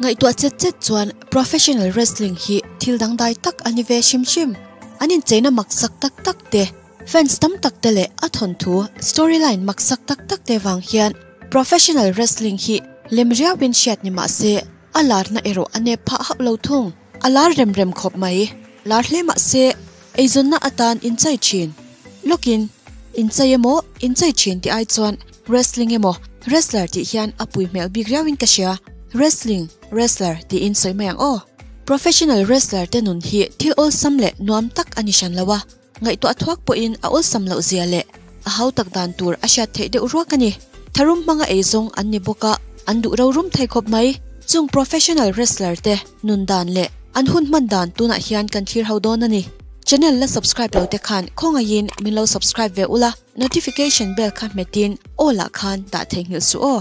Ngaihtuah chet chet chuan professional wrestling hi thil dangdai tak a ni ve hrim hrim. An incheina maksak tak tak te, fans tam tak te leh a thawnthu, storyline, maksak tak tak te vang hian professional wrestling hi lem riauin hriat ni mah se a larna erawh a nep phah hauh lo thung. A lar rem rem khawp mai. Lar hle mah se eizawnna atan inchai thin. Lawkin inchai emaw inchai thin tih ai chuan wrestling emaw wrestler tih hian a pui hmel bik riauin ka hria. Wrestling, wrestler tiin sawi mai ang aw. Professional wrestler te nun hi thil awlsam leh nuam tak a ni hran lo a, ngaihtuah thuak pawhin a awlsam loh zia leh a hau tak dan tur a hriat theih deuh ruak a ni. Tharum hmanga eizawng an ni bawk a, an duh ro rum thei khawp mai. Chung professional wrestler te nun dan leh an hun hman dan tunah hian kan thlir ho dawn a ni. Channel la subscribe lo te khan khawngaihin min lo subscribe ve ula, notification bell kha hmetin aw lah khan dah theihnghilh suh aw.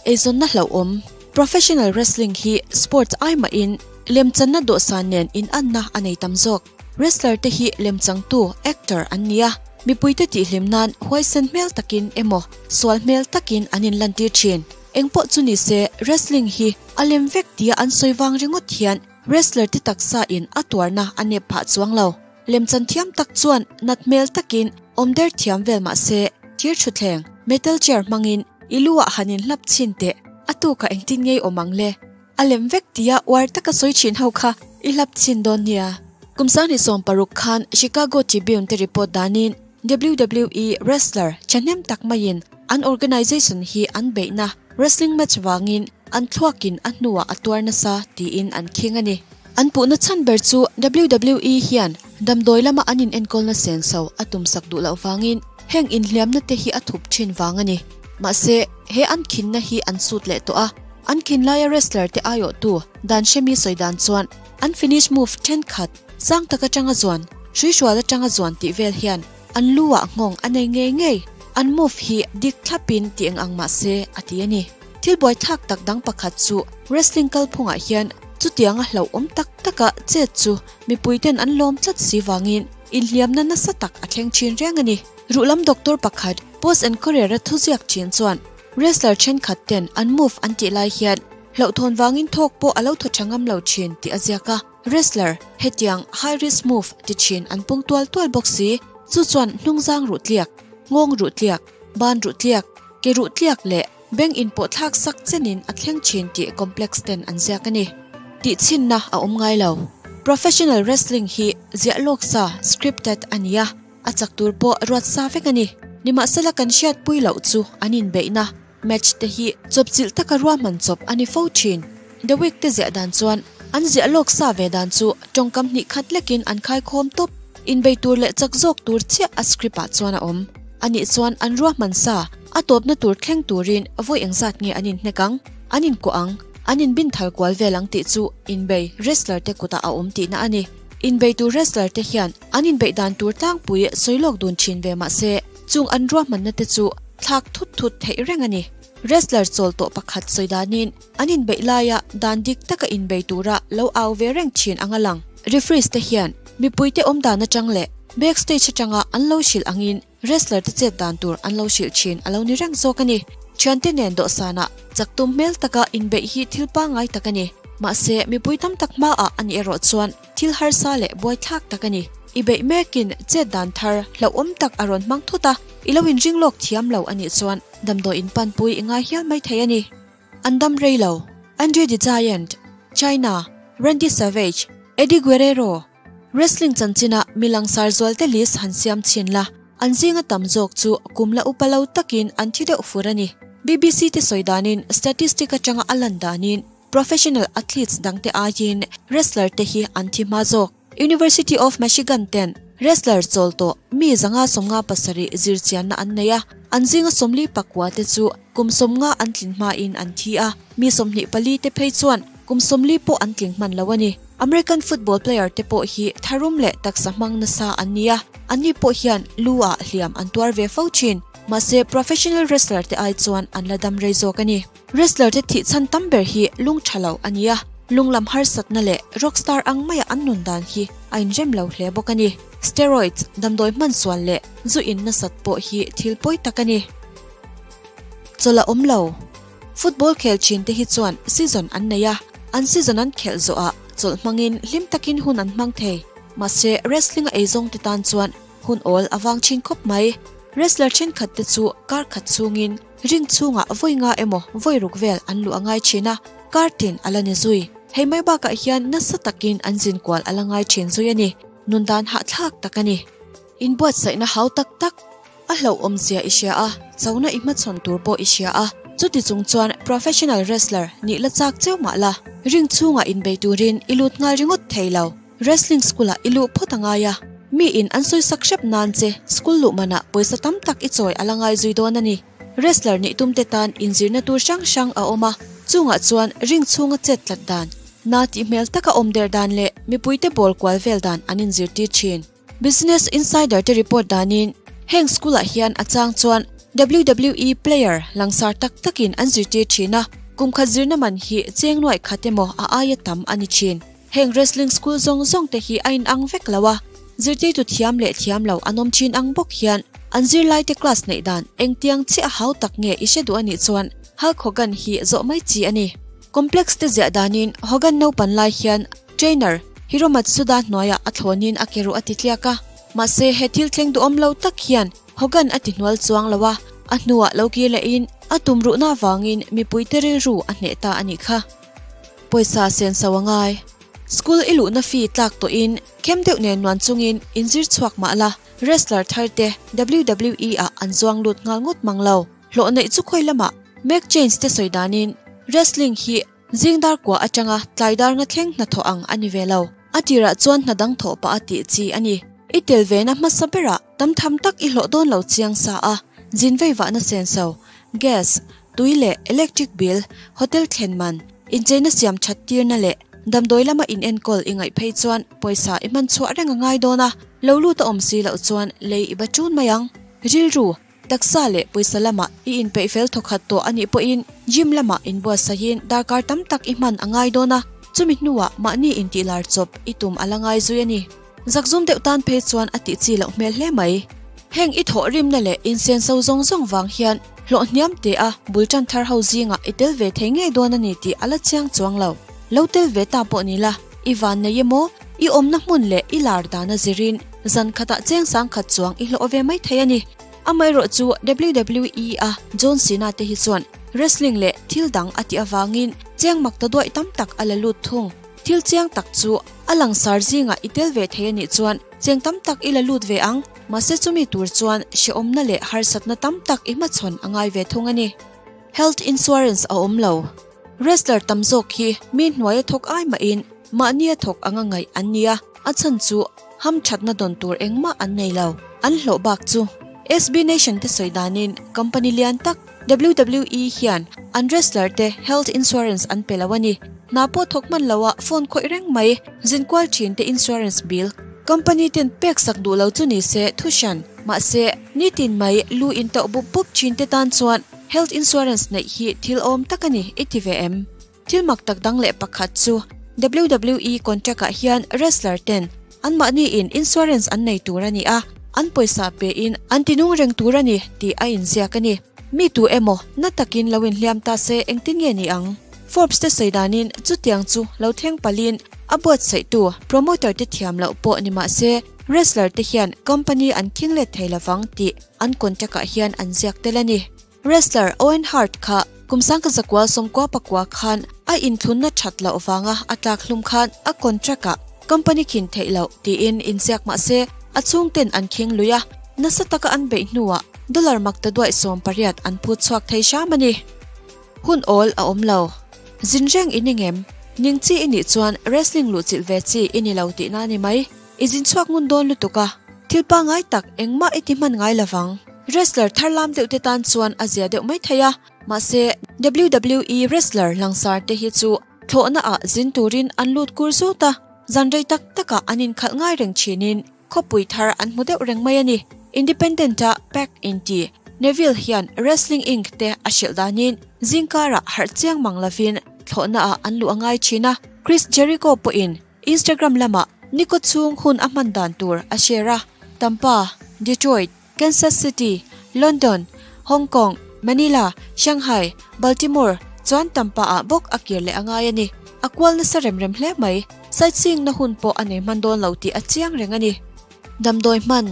Eizawnna hlauhawm, Professional wrestling hi sports ai mahin lemchanna dawhsan nen inanna a nei tam zawk. Wrestler te hi lemchangtu, actor, an ni a, mipuite tihhlim nan huaisen hmel takin emaw sual hmel takin an inlantir thin. Engpawh chu ni se, wrestling hi a lem vek tia an sawi vang ringawt hian wrestler te taksa in a tuarna a nep phah chuang lo. Lemchan thiam tak chuan nat hmel takin awm der thiam vel mah se, thir thutthleng, metal chair, hmangin i lu ah han inhlap chhin teh, a tukah engtin ngei awm ang le? A lem vek tia uar taka sawi thin ho kha i hlap chhin dawn nia. Kum 2016 khan Chicago Tribune te report danin WWE wrestler thahnem tak maiin an organization hi an beihna wrestling match vangin an thluakin a hnuah a tuar nasa tiin an khing a ni. An puhna chhan ber chu WWE hian damdawi lama an inenkawlna senso a tumsak duh loh vangin heng inhliamna te hi a thup thin vang a ni. Mahse, he an khinna hi an sut leh tawh a, an khin laia wrestler te aiawhtu dan hremi sawi dan chuan an finish move thenkhat sang tak atanga zuan, hruihrual atanga zuan tih vel hian an lu ah nghawng a nei ngei ngei. An move hi dik thlapin ti eng ang mah se a ti a ni. Thil buaithlak tak dang pakhat chu wrestling kalphungah hian chutianga hlauhawm tak taka chet chu mipuiten an lawm tlat si vangin inhliamna nasa tak a thleng thin reng a ni. Ruhlam doctor pakhat Post and Courier a thuziak thin chuan wrestler thenkhat ten an move an tih lai hian hlauhthawn vangin thawk pawh a lo thaw tha ngam lo thin tih a ziak a. Wrestler hetiang high risk move ti thin an pung tual tual bawk si. Chu chuan hnungzang ruh tliak, nghawng ruh tliak, ban ruh tliak, ke ruh tliak leh beng inpawh thlak sak chenin a thleng thin tih complex ten an ziak a ni. Tihchhinna a awm ngai lo. Professional wrestling hi ziah lawk sa, scripted, a ni a. A chak tur pawh ruat sa vek a ni. Nimahsela kan hriatpui loh chu an inbeihna, match, te hi chawpchilh taka ruahman chawp a ni fo thin. The Week te ziah dan chuan an ziah lawk sa ve dan chu tawngkam hnih khat lekin an khaikhawm tawp. Inbei tur leh chak zawk tur chiah a script ah chuan a awm. Anih chuan an ruahman sa a tawpna tur thleng turin vawi engzat nge an inhnek ang, an inkuah ang, an inbinthal kual vel ang tih chu inbei wrestler te kutah a awm tihna a ni. Inbeitu wrestler te hian an inbeih dan tur tlangpui sawi lawk dun thin ve mah se, chung an ruahmanna te chu thlak thut thut theih reng a ni. Wrestler chawl tawh pakhat sawi danin an inbeih laia dan dik taka inbei tura lo au ve reng thin ang a lang. Referees te hian mipuite awm dan atang leh backstage atanga an lo hrilh angin wrestler te chet dan tur an lo hrilh thin a lo ni reng zawk a ni. Thiante nen dawhsanah chak tum hmel taka inbeih hi thil pangngai tak a ni. Mahse, mipui tam tak hmaah a nih erawh chuan thil harsa leh buaithlak tak a ni. I beih mekin chet dan thar hlauhawm tak a rawn hmang thut a, i lo inring lawk thiam lo a nih chuan damdawi inpanpui i ngai hial mai thei a ni. An dam rei lo. Andre the Giant, China, Randy Savage, Eddie Guerrero, Wrestling chanchina mi langsar zualte list han siam chhin la, an zinga tam zawk chu kum la upa lo takin an thi deuh fur a ni. BBC te sawi danin statistic atanga a lan danin professional athletes dangte aiin wrestler te hi an thi hma zawk. University of Michigan ten wrestler chawl tawh mi 557 zirchianna an nei a, an zinga 44 te chu kum 50 an tlin hmain an thi a, mi 24 te phei chuan kum 40 pawh an tling hman lo a ni. American football player te pawh hi tharum leh taksa hmang nasa an ni a, anni pawh hian lu ah hliam an tuar ve fo thin. Mahse professional wrestler te ai chuan an la dam rei zawk a ni. Wrestler te thih chhan tam ber hi lung tha lo a ni a, lung lam harsatna leh rockstar ang maia an nun dan hi a inrem lo hle bawk a ni. Steroids, damdawi hman sual leh zu in nasat pawh hi thil pawi tak a ni. Chawlh a awm lo. Football khel thin te hi chuan season an nei a. An season an khelh zawhah chawlh hmangin hlim takin hun an hmang thei. Mahse, wrestling a eizawng te tan chuan hun awl a vang thin khawp mai. Wrestler thenkhat te chu kar khat chhungin ring chhungah vawi nga emaw vawi ruk vel an luh a ngai thin a, kar tin a la ni zui. Hei mai bakah hian nasa takin an zin kual a la ngai thin zui a ni. Nun dan hahthlak tak a ni. Inbuatsaihna hau tak tak a hlauhawmzia i hria a, chona i hmachhawn tur pawh i hria a, chuti chung chuan professional wrestler nih la chak cheu mah la, ring chhungah inbei turin i lut nghal ringawt thei lo. Wrestling school-ah i luh phawt a ngai a, miin an sawisak hrep nan che school luh manah pawisa tam tak i chawi a la ngai zui dawn a ni. Wrestler nih tumte tan inzirna tur hrang hrang a awm a, chungah chuan ring chhunga chet tlat dan, na tih hmel taka awm der dan leh mipuite bawl kual vel dan an inzirtir thin. Business Insider te report danin heng school ah hian a chang chuan WWE player langsar tak takin an zirtir thin a, kum khat zirna man hi cheng nuaih khat emaw a aia tam a ni thin. Heng wrestling school zawng zawng te hi a inang vek lo a, zirtirtu thiam leh thiam lo an awm thin ang bawk hian an zirlaite class neih dan engtiang chiah a hau tak nge i hre duh a nih chuan Hulk Hogan hi zawh mai chi a ni. Complex te ziah danin Hogan naupan lai hian trainer Hiro Matsuda hnuaiah a thlawnin a ke ruh a ti tliak a, mahse he thil thleng duhawm lo tak hian Hogan a ti hnual chuang lo a, a hnuah lo kir lehin a tum ruhna avangin mipuite rilru a hneh ta a nih kha. Pawisa senso a ngai. School i luhna fee tlak tawhin khem deuh nen nuan chungin inzir chhuak mah la, wrestler thar te WWE ah an zuang lut nghal ngawt mang lo. Hlawh neih chu khawi lamah Make Change te sawi danin wrestling hi zing dar kua atanga tlai dar nga thleng hnathawh ang a ni ve lo. A tirah chuan hna dang thawh pah a tih chi a ni. I tel vena hmasa berah tam tham tak i hlawh dawn lo chiang sa a, zin vei vahna senso, gas, tui leh electric bill, hotel thlen man, incheina siam that tirna leh damdawi lama inenkawl i ngaih phei chuan pawisa i hman chhuah reng a ngai dawn a, lo lut a awm si loh chuan lei i ba ṭun mai ang. Rilru, taksa leh pawisa lama i inpeih fel thawkhat tawh a nih pawhin gym lama inbuatsaihin darkar tam tak i hman a ngai dawn a, chumi hnuah mahni intihlar chawp i tum a la ngai zui a ni. Zakzum deuh tan phei chuan a tih chi loh hmel hle mai. Heng i thawh rimna leh insenso zawng zawng vang hian hlawh hniam te a bul tan thar ho zingah i tel ve thei ngei dawn a ni tih a la chiang chuang lo. Lo tel ve ta pawh ni la, i van nei emaw, i awmna hmun leh i lar dana zirin zan khatah cheng sang khat chuang i hlawh ve mai thei a ni. Amaherawh chu WWE a John Cena te hi chuan wrestling leh thil dang a tih avangin cheng mak ta duaih tam tak a la lut thung. Thil chiang tak chu a langsar zingah i tel ve thei a nih chuan cheng tam tak i la lut ve ang, mahse chumi tur chuan hrehawmna leh harsatna tam tak i hmachhawn a ngai ve thung a ni. Health insurance a awm lo. Wrestler tam zawk hi mi hnuaia thawk ai mahin mahnia thawk anga ngaih an ni a, a chhan chu hamthatna dawn tur engmah an nei lo. An hlawh bak chu SB Nation te sawi danin company lian tak WWE hian an wrestler te health insurance an pe lo a ni. Hna pawh thawk hman loa phone khawih reng mai zinkual thin te insurance bill company ten pek sak duh lo chu ni se thu hran. Mahse, nitin mai lu intauh bup bup thin te tan chuan health insurance neih hi thil awm tak a ni i ti ve em? Thil mak tak dang leh pakhat chu WWE contract ah hian wrestler ten anmahni in insurance an nei tur a ni a, an pawisa pe in an ti nung reng tur a ni tih a inziak a ni. Mi tu emaw na takin lo inhliam ta se engtin nge ni ang? Forbes te sawi danin chutiang chu lo thleng palin a buatsaihtu promoter te thiam loh pawh ni mah se wrestler te hian company an khing let thei lovang tih an contract ah hian an ziak tel a ni. Wrestler Owen Hart kha kum sangka zakua sawmkua pakua khan a inthlunna that loh vanga a tlak hlum khan a contract ah company khin theih loh tiin inziak mah se a chhungten an khing lui a, nasa taka an beih hnuah dollar makta duaih 18 an phut chhuak thei hram a ni. Hun awl a awm lo. Zin reng i ni ngem? Ning chi i nih chuan wrestling luhchilh ve chi i ni lo tihna a ni mai. I zin chhuak ngun dawn lutuk a, thil pangngai tak engmah i ti hman ngai lovang. Wrestler thar lam deuh te tan chuan a zia deuh mai thei a, mahse WWE wrestler langsar te hi chu thlawhna ah zin turin an lut kur zut a, zan rei tak takah an inkhalh ngai reng thinin khawpui thar an hmu deuh reng mai a ni. Independent a Pac inti Neville hian Wrestling Inc te a hrilh danin zingkarah harh chiang mang lovin thlawhna ah an luh a ngai thin a, Chris Jericho pawhin Instagram lamah Niko chhung hun a hman dan tur a share a, Tampa, Detroit, Kansas City, London, Hong Kong, Manila, Shanghai, Baltimore, Chuan Tampa ah bawk a kir leh a ngai a ni. A kual nasa rem rem hle mai. Sightseeing na hun pawh a nei hman dawn lo tih a chiang reng a ni. Damdawi hman,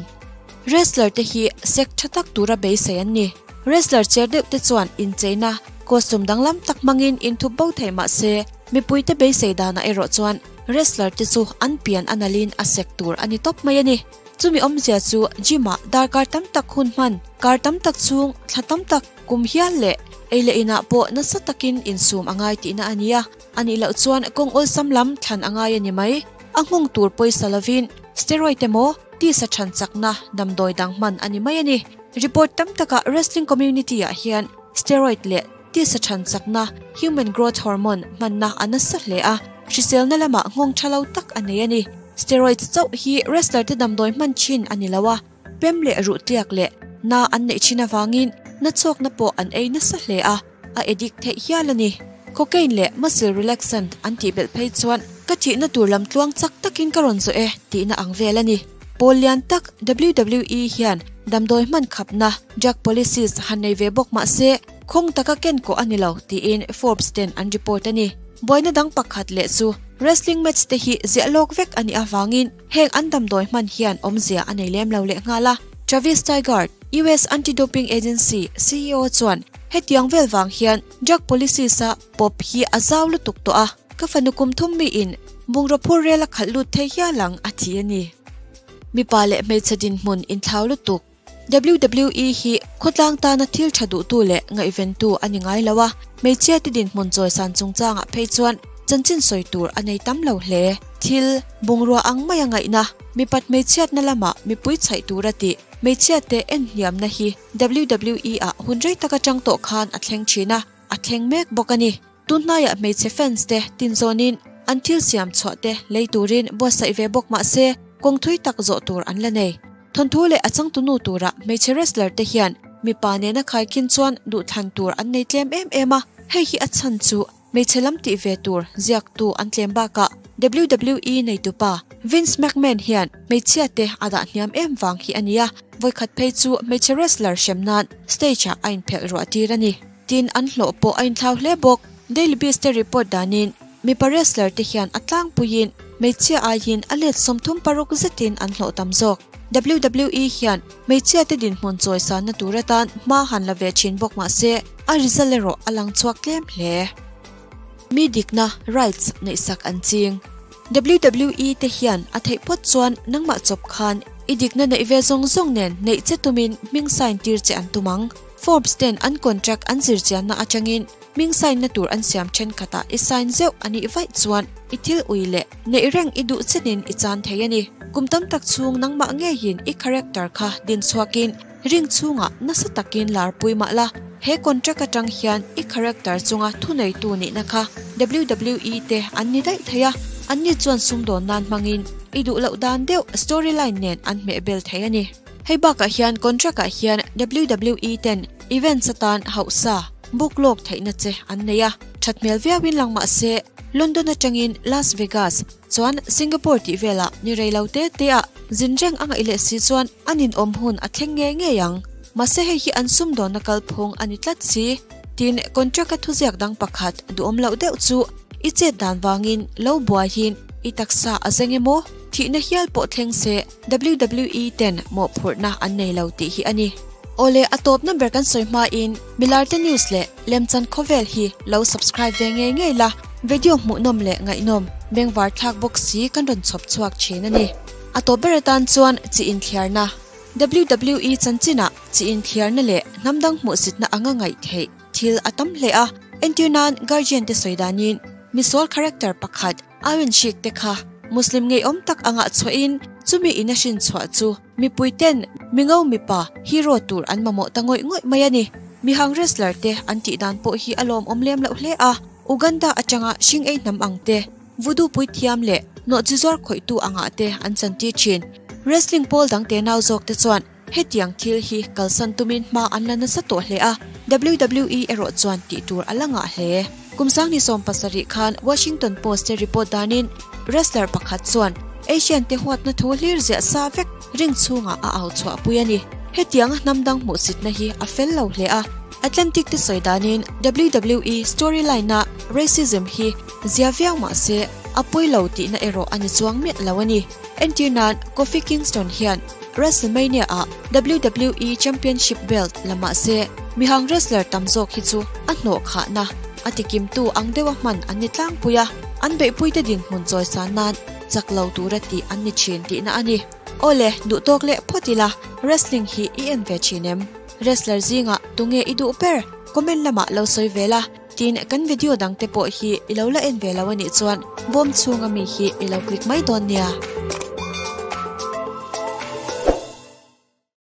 Wrestler te hi sek tha tak tura beisei an ni. Wrestler cher deuh te chuan incheina, costume danglam tak hmangin inthup bo thei mah se, mipuite beisei danah erawh chuan wrestler te chu an pian a nalhin a sek tur a ni tawp mai a ni. Chumi awmzia chu gym ah darkar tam tak hun hman, kar tam tak chhung, thla tam tak, kum hial leh ei leh inah pawh nasa takin insum a ngai tihna a ni a. A nih loh chuan kawng awlsam lam thlan a ngai a ni mai. A nghawng tur pawisa lovin steroid emaw tisa than chakna damdawi dang hman a ni mai a ni. Report tam takah wrestling community ah hian steroid leh tisa than chakna human growth hormone hmanna a nasa hle a, hriselna lamah nghawng tha lo tak a nei a ni. Steroids chauh hi wrestler te damdawi hman thin a ni lo a, pem leh ruh tliak leh na an neih thin avangin na chawkna pawh an ei nasa hle a. A addict theih hial a ni. Cocaine leh muscle relaxant an tih belh phei chuan ka thihna tur lam tluang chak takin ka rawn zawh e tihna ang vel a ni. Pawl lian tak WWE hian damdawi hman khapna, drug policies, han nei ve bawk mah se khawng taka ken kawh a ni lo tiin Forbes ten an report a ni. Buaina dang pakhat leh chu wrestling match te hi ziah lawk vek a nih avangin heng an damdawi hman hian awmzia a nei lem lo lehnghal a. Travis Tygart, US Anti-Doping Agency ceo chuan Hetiang vel vang hian drug policies a pawp hi a zau lutuk tawh a, ka fanu kum thum miin bungraw phur rel a khalh lut thei hial ang a ti a ni. Mipa leh hmeichhe dinhmun inthlau lutuk. WWE hi khawtlang tana thil tha duhtu leh ngaihventu a ni ngai lo a, hmeichhia te dinhmun chawisan chungchangah phei chuan chanchin sawi tur a nei tam lo hle. Thil, bungrua ang maia ngaihna, mipat hmeichhiatna lamah mipui chhaih tura tih hmeichhiate en hniamna hi WWE ah hun rei tak atang tawh khan a thleng thin a, a thleng mek bawk a ni. Tun hnaiah hmeichhe fans te tinzawnin an thil siam chhuah te lei turin buatsaih ve bawk mah se kawng thui tak zawh tur an la nei. Thawnthu leh a changtunu tura hmeichhe wrestler te hian mipa nena khaikhin chuan duhthlan tur an nei tlem em em a, hei hi a chhan chu Hmeichhe lam tih ve tur ziaktu an tlem bakah WWE neitupa Vince McMahon hian hmeichhia te a dah hniam em vang hi a nia, vawikhat phei chu hmeichhe wrestler hrem nan stage ah a inphelh ruah tir a ni. Tin, an hlawh pawh a inthlau hle bawk. Daily Beast te report danin mipa wrestler te hian a tlangpuiin hmeichhia aiin a let 36 zetin an hlawh tam zawk. WWE hian hmeichhia te dinhmun chawisanna tur atan hma han la ve thin bawk mah se, A result erawh a lang chhuak tlem hle. Mi dikna, rights, neihsak an ching. WWE te hian a theih phawt chuan nangmah chawp khan i dikna neih ve zawng zawng nen neih che tumin hming sign tir che an tum ang. Forbes ten an contract an zir chianna atangin hming sign na tur an siam thenkhatah i sign zeuh a nih vaih chuan i thil ui leh neih reng i duh chenin i chan thei a ni. Kum tam tak chhung nangmah ngeiin i character kha din chhuakin Ring chhungah nasa takin larpui mah la, he contract atang hian i character chunga thuneitu nihna kha WWE te an ni daih thei a, anni chuan sumdawn nan hmangin i duh loh dan deuh storyline nen an hmeh bel thei a ni. Hei bakah hian contract ah hian WWE ten events atan hauhsa, book lawk theihna che an nei a, that hmel viauin lang mah se London atangin Las Vegas, Chuan Singapore tih velah ni rei lo te te ah zin reng a ngaih leh si chuan a ninawm hun a thleng ngei ngei ang. Mahse hei hi an sumdawnna kalphung a ni tlat si. Tin, contract a thuziak dang pakhat duhawm loh deuh chu i chet dan vangin lo buaiin i taksa a zeng emaw thihna hial pawh thleng se WWE ten mawhphurhna an nei lo tih hi a ni. Awle a tawp number kan sawi hmain Milarte News leh Lemchan khawvel hi lo subscribe ve ngei ngei la, video hmuhnawm leh ngaihnawm, bengvar thlak bawk si kan rawn chhawp chhuak thin a ni. A tawp ber atan chuan chi inthliarna, WWE chanchinah chi inthliarna leh hnam dang hmuhsitna anga ngaih theih thil a tam hle a, entir nan Guardian te sawi danin misual character pakhat Iron Sheik te kha Muslim ngeiawm tak angah chhuahin chumi in a hrin chhuah chu Mipui ten mingo mipa hero tur an mamawh ta ngawih ngawih mai a ni. Mihang wrestler te an tih dan pawh hi a lawmawm lem loh hle a, Uganda atanga hring ei hnam ang te, voodoo puithiam leh nawhchi zuar khawihtu angah te an chantir thin. Wrestling pawl dang te nau zawk te chuan hetiang thil hi kalsan tumin hma an la nasa tawh hle a, WWE erawh chuan tih tur a la ngah hle. Kum 2017 khan Washington Post te report danin wrestler pakhat chuan Asian te huatna thu hlir ziah sa vek ring chhungah a au chhuahpui a ni. Hetianga hnam dang hmuhsitna hi a fel lo hle a, Atlantic te sawi danin WWE storyline-a racism hi zia viau mah se a pawi lo tihna erawh a ni chuang miah lo a ni. Entir nan Kofi Kingston hian WrestleMania-ah WWE Championship belt la mah se mihang wrestler tam zawk hi chu a hnawh khahna a tikimtu ang deuha hman an ni tlangpui a, an beihpuite dinhmun chawisan nan chak lo tura tih an ni thin tihna a ni. Awle, duh tawk leh phawt ila, wrestling hi i en ve thin em? Wrestler zingah tunge i duh ber? Comment lamah lo sawi ve la, tin kan video dangte pawh hi i lo la en ve lo anih chuan bawm chhunga mi hi i lo click mai dawn nia.